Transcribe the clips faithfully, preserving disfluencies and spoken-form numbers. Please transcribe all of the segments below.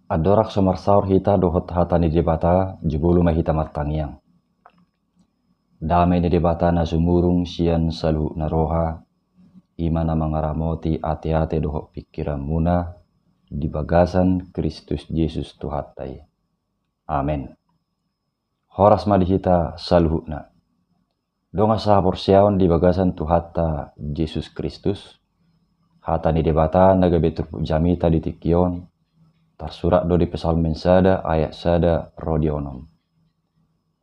Andorang so marsaor hita dohot hata ni Debata, jumolo ma hita martangiang. Dame ni Debata na sumurung sian saluhutna roha, i ma na mangaramoti ateate dohot pingkiranmuna di bagasan Kristus Jesus Tuhanta i. Amen. Horas ma di hita saluhutna. Dongan sahaporseaon di bagasan Tuhanta Jesus Kristus, hata ni Debata na gabe turpuk jamita di tingki on, tarsurat do di Psalmen sada ayat sada ro di onom.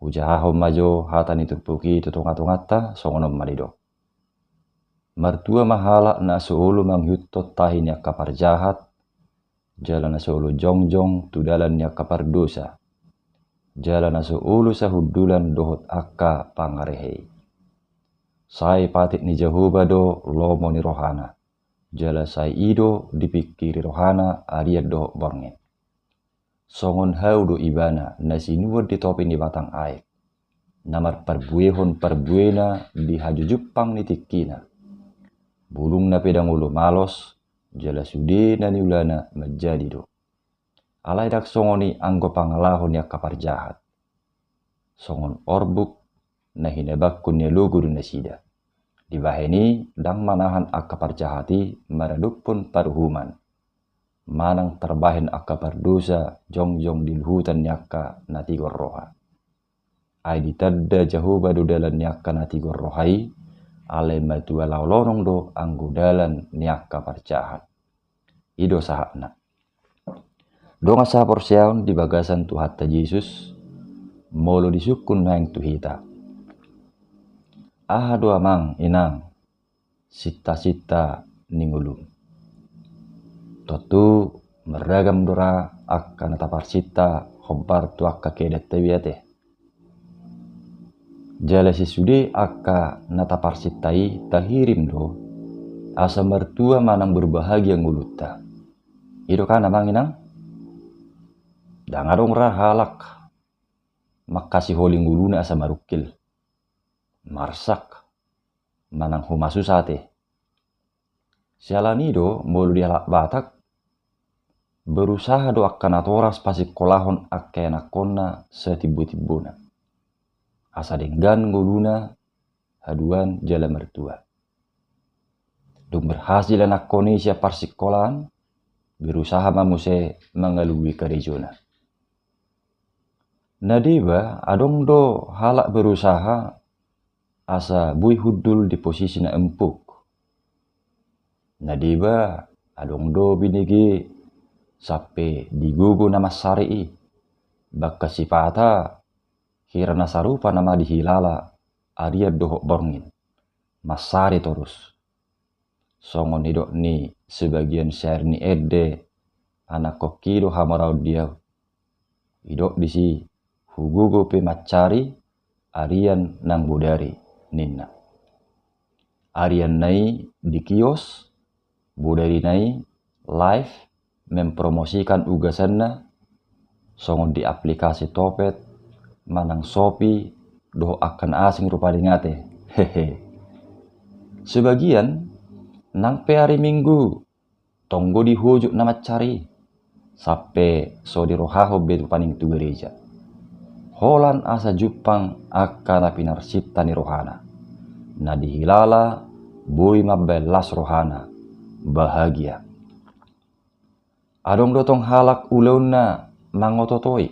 Hujahahon ma jo hata ni turpuk i tu tongatonganta, songon on ma didok. Martua ma halak na so olo mangihuthon tahi ni angka parjahat, jala na so olo jongjong tu dalan ni angka pardosa, jala na so olo sahundulan dohot angka pangarehe i. Sai patik ni Jahowa do lomo ni rohana, jala sai i do dipingkiri rohana arian dohot borngin. Songon hau do ibana na sinuan di topi ni batang aek, na marparbuehon parbuena di hajujumpang ni tingkina. Bulungna pe ndang olo malos, jala sude na niulana manjadi do. Alai ndang songon i anggo pangalaho ni angka parjahat. Songon orbuk na hinabangkon ni alogo do nasida. Dibahen i ndang manahan angka parjahat i maradophon paruhuman, manang tarbahen angka pardosa jongjong di luhutan ni angka na tigor roha. Ai ditanda Jahowa do dalan ni angka na tigor roha i, alai matua laho lonong do anggo dalan ni angka parjahat. I do sahatna. Dongan sahaporseaon di bagasan Tuhanta Jesus, molo disungkun nuaeng tu hita. Aha do amang inang, sintasinta ni ngolum? Tontu marragam do ra angka na taparsinta hombar tu angka keadaan tabiat i. Jala sesude angka na taparsinta i tahirim do, asa martua manang berbahagia ngolunta. I do kan amang inang? Ndang adong ra halak mangkasiholi ngoluna asa marungkil, marsak, manang humasusa ate. Siala ni do molo di halak Batak, berusaha do angka natoras pasingkolahon angka ianakkonna satimbutimbona, asa denggan ngoluna haduan jala martua. Dung berhasil ianakkon i sian parsingkolaan, berusaha ma muse mangalului karejona. Na deba adong do halak berusaha asa boi hundul di posisi na empuk. Na deba adong do binege sampe digogo na mansari i. Bangka sipata hira na sarupa nama dihilala arian dohot borngin. Mansari torus. Songon nidok ni sebagian syair ni ende, anakkon i do hamoraon di au. Idok disi, hugogo pe mansari arian nang bodari, ninna. Arianna i di kios, bodarina i live mempromosikan ugasanna, songon di aplikasi Topet, manang Shopee, dohot angka na asing rupani ate. Hehe. Sebagian nang pe ari Minggu tonggo dihojuk na mansari, sampe so dirohahon be tu paning tu gareja. Holan asa jumpang angka na pinarsinta ni rohana, na dihilala boi mambaen las rohana, bahagia. Adong do tong halak ulaonna mangototoi.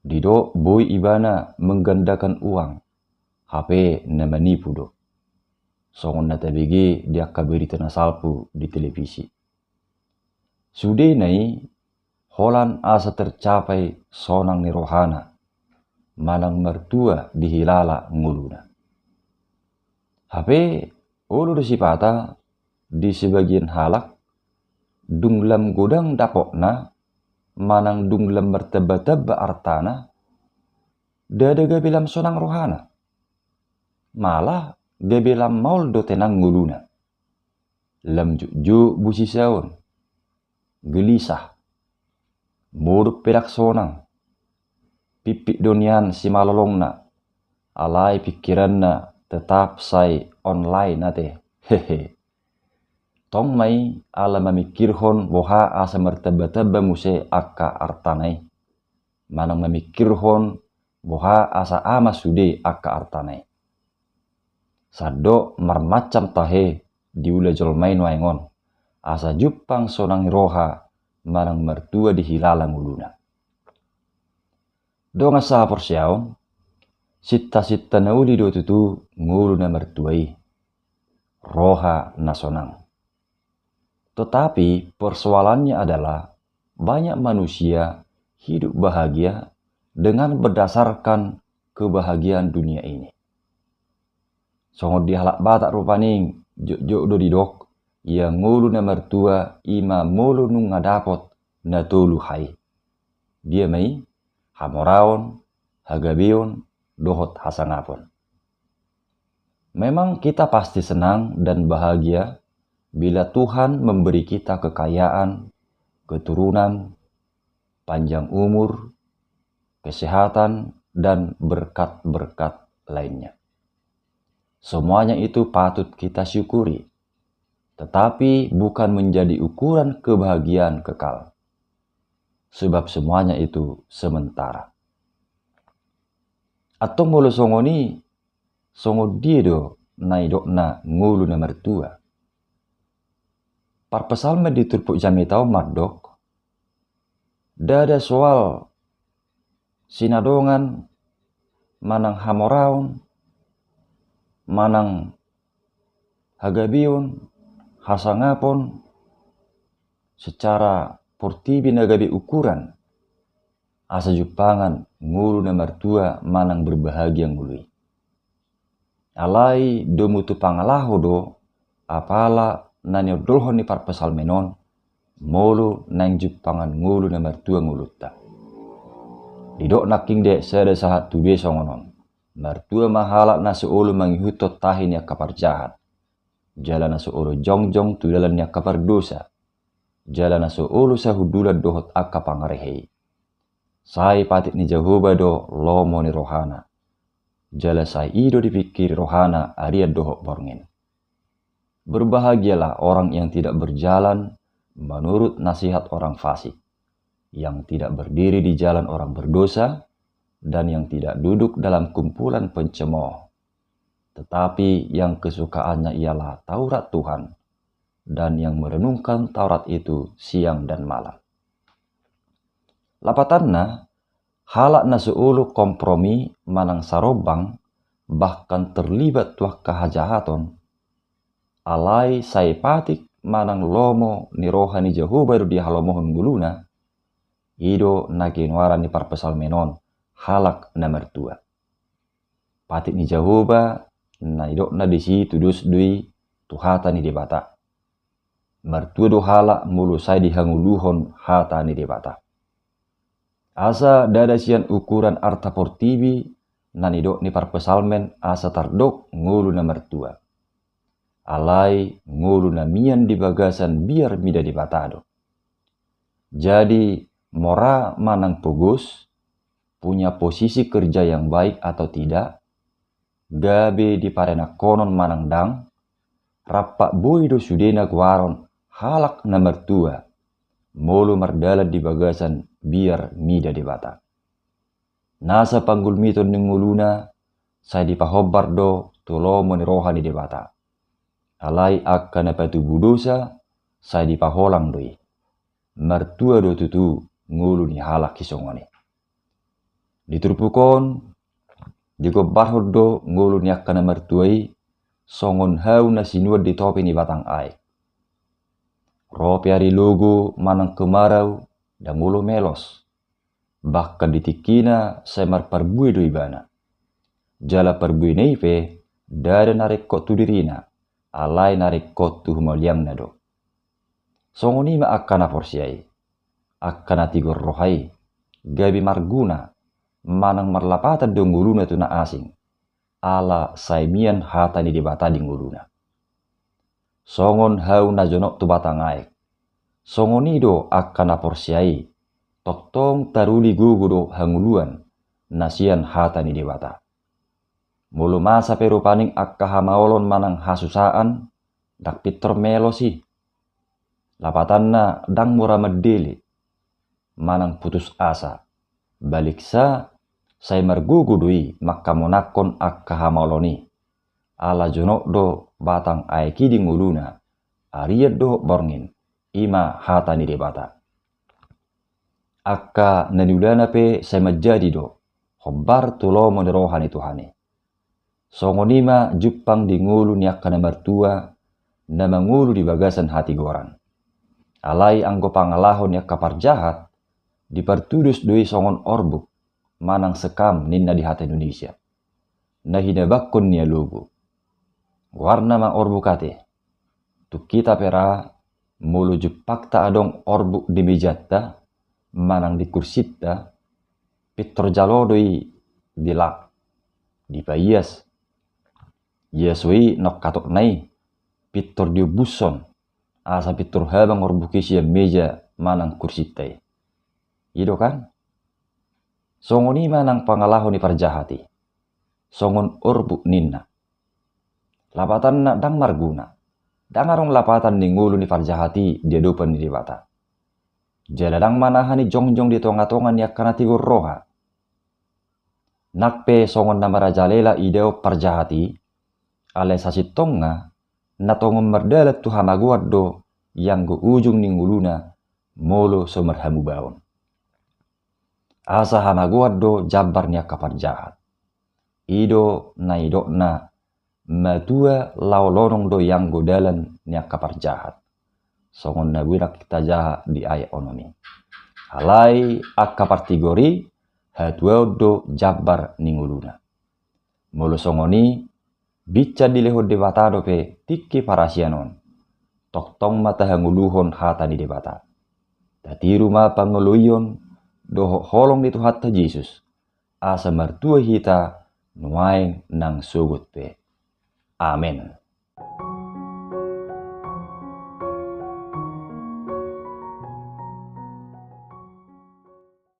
Didok boi ibana menggandakan uang, hape na manipu do. Songon na tabege di angka berita na salpu di televisi. Sudena i holan asa tercapai sonang ni rohana, manang martua dihilala ngoluna. Hape olo do sipata di sebagian halak, dung lam godang dapotna, manang dung lam martambatamba artana, ndada gabe lam sonang rohana. Malah gabe lam maol do tenang ngoluna. Lam jukjuk busisaon, gelisah, modom pe ndang sonang. Pimpit do nian simalolongna, alai pingkiranna tetap sai online ate. Hehe. Tong ma i ala mamingkirhon boha asa martambatamba muse angka artana i, manang mamingkirhon boha asa ama sude angka artana i. Sandok marmacam tahe diula jolma i nuaeng on, asa jumpang sonang ni roha manang martua dihilala ngoluna. Dongan sahaporseaon, sintasinta na uli do tutu ngolu na martua i, roha na sonang. Tetapi persoalannya adalah banyak manusia hidup bahagia dengan berdasarkan kebahagiaan dunia ini. Songon di halak Batak rupani, jotjot do didok, ia ngolu na martua i ma molo nunga dapot na tolu ha i. Dia ma i? Hamoraon, hagabeon, dohot hasangapon. Memang kita pasti senang dan bahagia bila Tuhan memberi kita kekayaan, keturunan, panjang umur, kesehatan, dan berkat-berkat lainnya. Semuanya itu patut kita syukuri, tetapi bukan menjadi ukuran kebahagiaan kekal. Sebab semuanya itu sementara. Antong molo songon i, songon dia do na nidokna ngolu na martua? Parpsalmen di turpuk jamita on mandok, ndada soal sinadongan, manang hamoraon, manang hagabeon, hasangapon, secara portibi na gabe ukuran asa jumpangan ngolu na martua manang berbahagia ngolu i. Alai domu tu pangalaho do apala na niondolhon ni parpsalmen on, molo naeng jumpangan ngolu na martua ngolunta. Didok nangkin di ayat sada sahat tu dua songon on, martua ma halak na so olo mangihuthon tahi ni angka parjahat, jala na so olo jongjong tu dalan ni angka pardosa, jala na so olo sahundulan dohot angka pangarehe i. Sai patik ni Jahowa do lomo ni rohana, jala sai i do dipingkiri rohana arian dohot borngin. Berbahagialah orang yang tidak berjalan menurut nasihat orang fasik, yang tidak berdiri di jalan orang berdosa, dan yang tidak duduk dalam kumpulan pencemooh. Tetapi yang kesukaannya ialah Taurat Tuhan, dan yang merenungkan Taurat itu siang dan malam. Lapatanna, halak na so olo kompromi manang sarombang, bahkan terlibat tu angka hajahaton, alai sai patik manang lomo ni roha ni Jahowa do dihalomohon ngoluna, i do na ginoaran ni parpsalmen on halak na martua. Patik ni Jahowa, na nidokna disi tudos do i tu hata ni Debata. Martua do halak molo sai dihangoluhon hata ni Debata. Asa ndada sian ukuran arta portibi na nidok ni parpsalmen asa tardok ngolu na martua. Alai ngolu na mian di bagasan biar mida Debata do. Jadi, mora manang pogos, punya posisi kerja yang baik atau tidak, gabe di parenangkonon manang ndang, rap boi do sudena goaron halak na martua, molo mardalan di bagasan biar mida Debata. Nasa panggulmiton ni ngoluna sai dipahombar do tu lomo ni roha ni Debata. Alai angka na patubu dosa sai dipaholang do i. Martua do tutu ngolu ni halak i songon i. Di turpuk on, digombarhon do ngolu ni angka na martua i songon hau na sinuan di topi ni batang aek. Ro pe ari logo manang kemarau, ndang olo melos. Bahkan di tingkina sai marparbue do ibana. Jala parbuena i pe ndada na ringkot tu dirina, alai na ringkot tu humaliangna do. Songon i ma angka na porsea i, angka na tigor roha i, gabe marguna, manang marlapatan do ngoluna tu na asing, ala sai mian hata ni Debata di ngoluna. Songon hau na jonok tu batang aek, songon i do angka na porsea i, tongtong taruli gogo do hangoluan na sian hata ni Debata. Molo masa pe rupani angka hamaolon manang hasusaan, ndang pintor melos i, Lapatanna ndang mura mandele manang putus asa. Baliksa, sai margogo do i mangkamonangkon angka hamaolon i. Ala jonok do batang aek i di ngoluna, arian dohot borngin, i ma hata ni Debata. Angka na niulana pe sai manjadi do, hombar tu lomo ni roha ni Tuhan i. Songon i ma jumpang di ngolu ni angka na martua, na mangolu di bagasan hatigoran. Alai anggo pangalaho ni angka parjahat, dipartudos do i songon orbuk, manang sekam ninna di hata Indonesia. Na hinabangkon ni alogo. Goarna ma orbuk ate. Tung hita pe ra, molo jumpangta adong orbuk di mejanta, manang di kursinta, pintor jalo do i dilap, dipaias. Ia so i nongkatokna i, pintor diombushon, asa pintor habang orbuk i sian meja manang kursinta i. I do kan? Songon i ma nang pangalaho ni parjahat i. Songon orbuk ninna. Lapatanna ndang marguna. Ndang adong lapatan ni ngolu ni parjahat i di adopan ni Debata. Jala ndang manahan i jongjong di tongatonga ni angka na tigor roha. Nang pe songon na marajalela idaon parjahat i, alai sasintongna, na tongon mardalan tu hamagoan do ianggo ujung ni ngoluna, molo so marhamubaon. Asa hamagoan do jambar ni angka parjahat. I do na nidokna, matua laho lonong do ianggo dalan ni angka parjahat. Songon na boi nangkin tajaha di ayat onom i. Alai angka partigor i, hatuaon do jambar ni ngoluna. Molo songon i, binsan dilehon Debata dope tingki parasian on. Tongtong ma tahangoluhon hata ni Debata. Tatiru ma pangoloion dohot holong ni Tuhanta Jesus, asa martua hita nuaeng nang sogot pe. Amen.